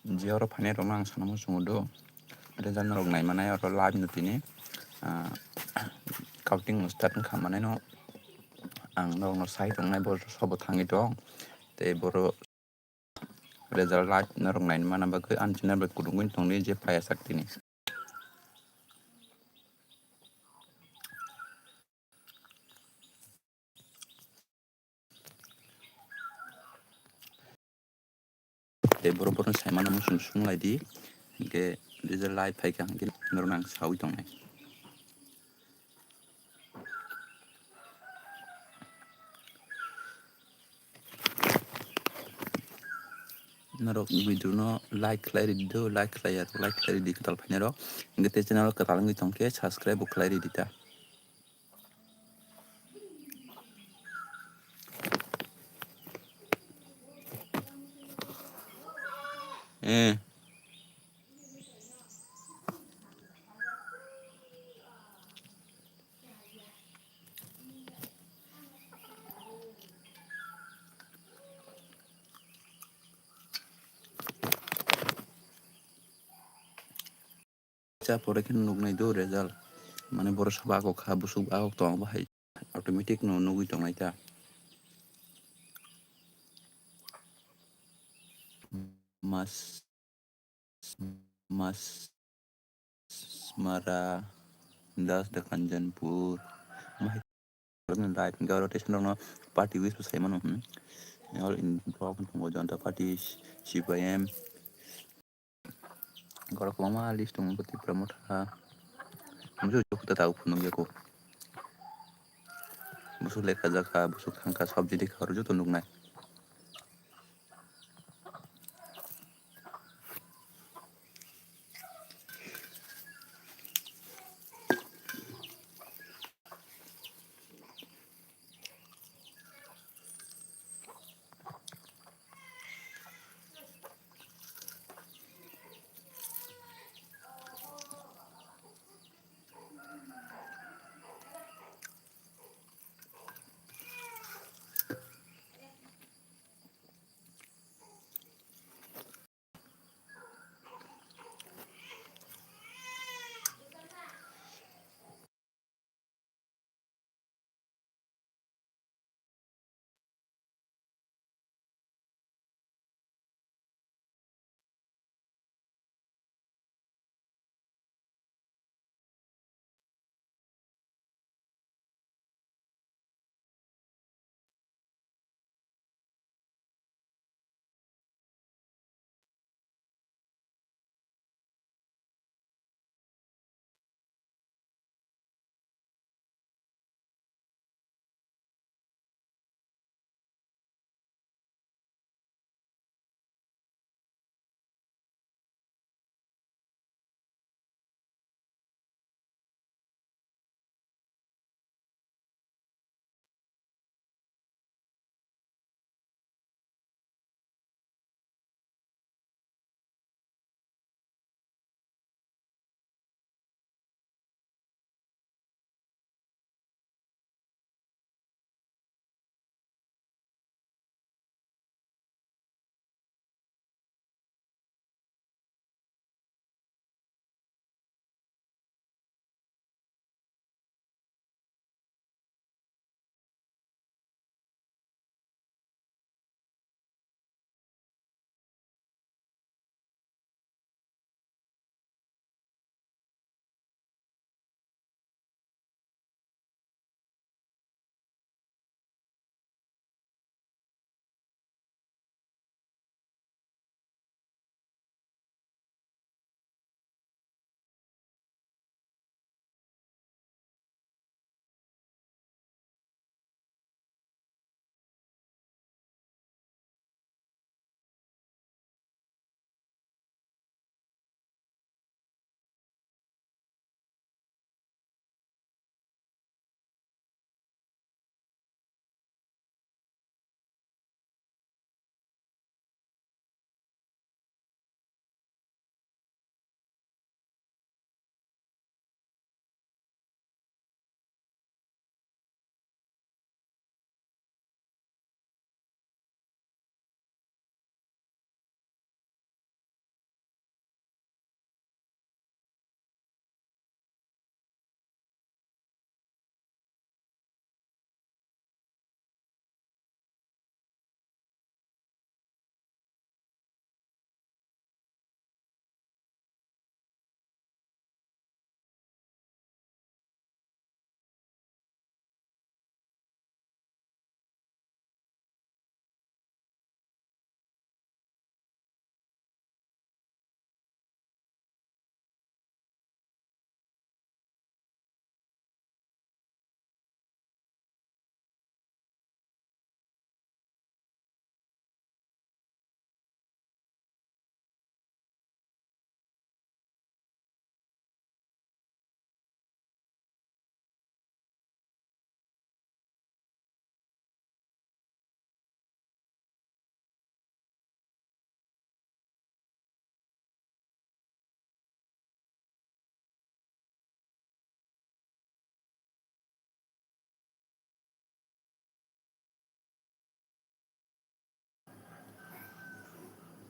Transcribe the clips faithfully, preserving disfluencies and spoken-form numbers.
Je oro phainai rokno ang sana muchungo do. Result norok nai manai oro live no tini, ah, counting no start wngkha manai no ang norokno sai tongnai bo sobo thangwi tong. Tei boro result live norok nai mana bagwi ani channel bai kwrwngwi tongdi je phaiya sak tini. Tei borok borokno saimano muchung sung lai di, hinkhe result live phai kha hinkhe norokno ang saui tongnai. Norok video no like khlai ridi do, like khlai ya, like khlai ridi kwtal phainai rok. Hinkhe tei channel kwtal wngwi tongkhe subscribe bo khlai ridi ta. Eh. Cha pore khe nuknai do result. Mane borok sobo agok kha, bwswk agok tong abo hai automatic no nugwi tongnai ta. Mas, mas, Mara, Das de Kanchanpur. Live hingke oro tei sandok no party wish bo sai mano, hmm. All in block wng tongo Janata Party, C P I M. Borok kwbangma list tongo Tipra Motha. Bwswk joto ta phunuk yago. Bwswk lekha jakha, bwswk thangkha, sabji dikha oro joto nuknai.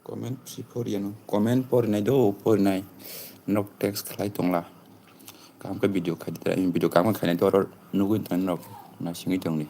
Comment si poriya no. Comment porinai do, porinai. Nok text khlai tongla. Kaham khe video khai di, video kaham khe khainai do, oro nugwi tong nok. Na singwi tongni.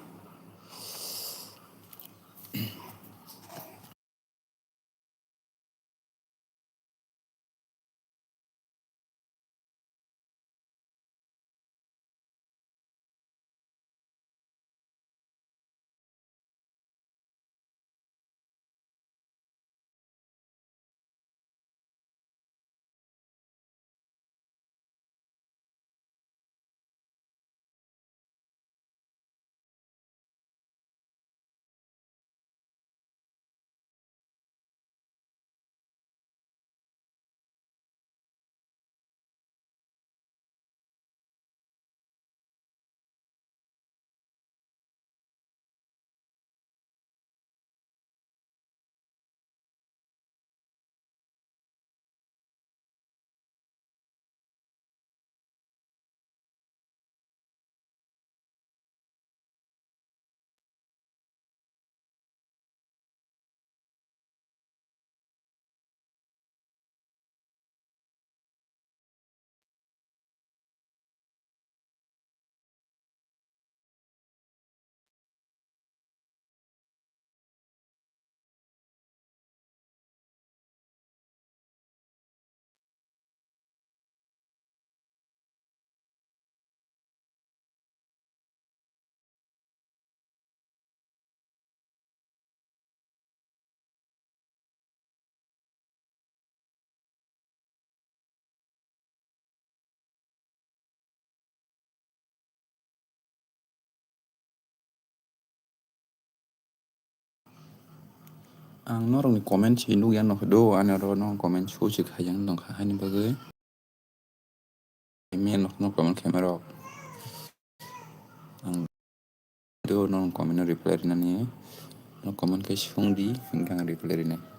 Ang norokni comment si nukya no do, ani oro no comment so si khaijak nung kha, haini bagwi. Mia no comment khaima rok. Ang do no comment no reply rinani. No comment khe sung di, hingke ang reply rinai.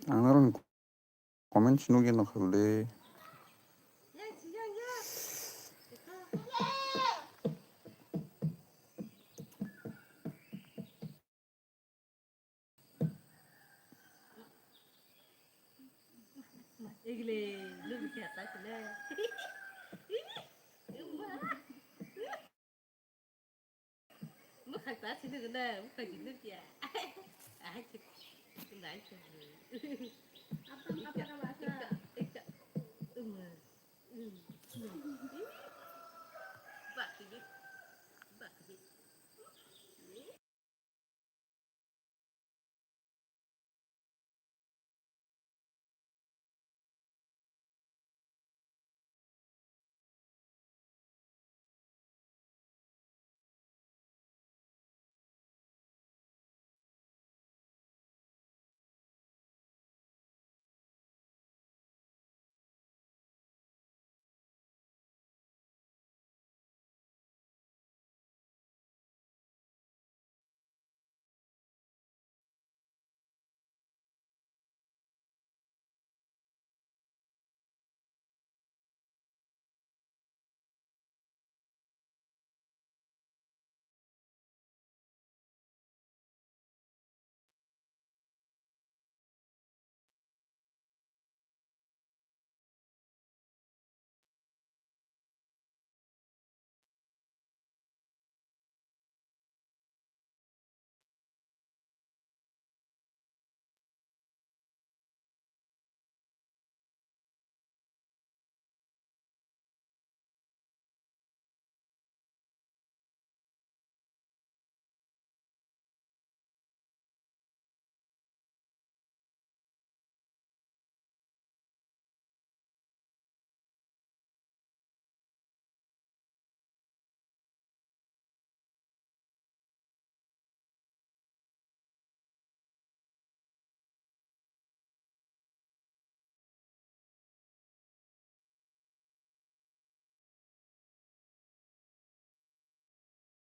Ang norokni comments nugwi nokha le. Egle, lu bikin apa sih le? Bukan apa sih le, bukan gitu ya. Ah, cek, nggak cek. Apa apa apa apa? Ika, ika, um, um, um.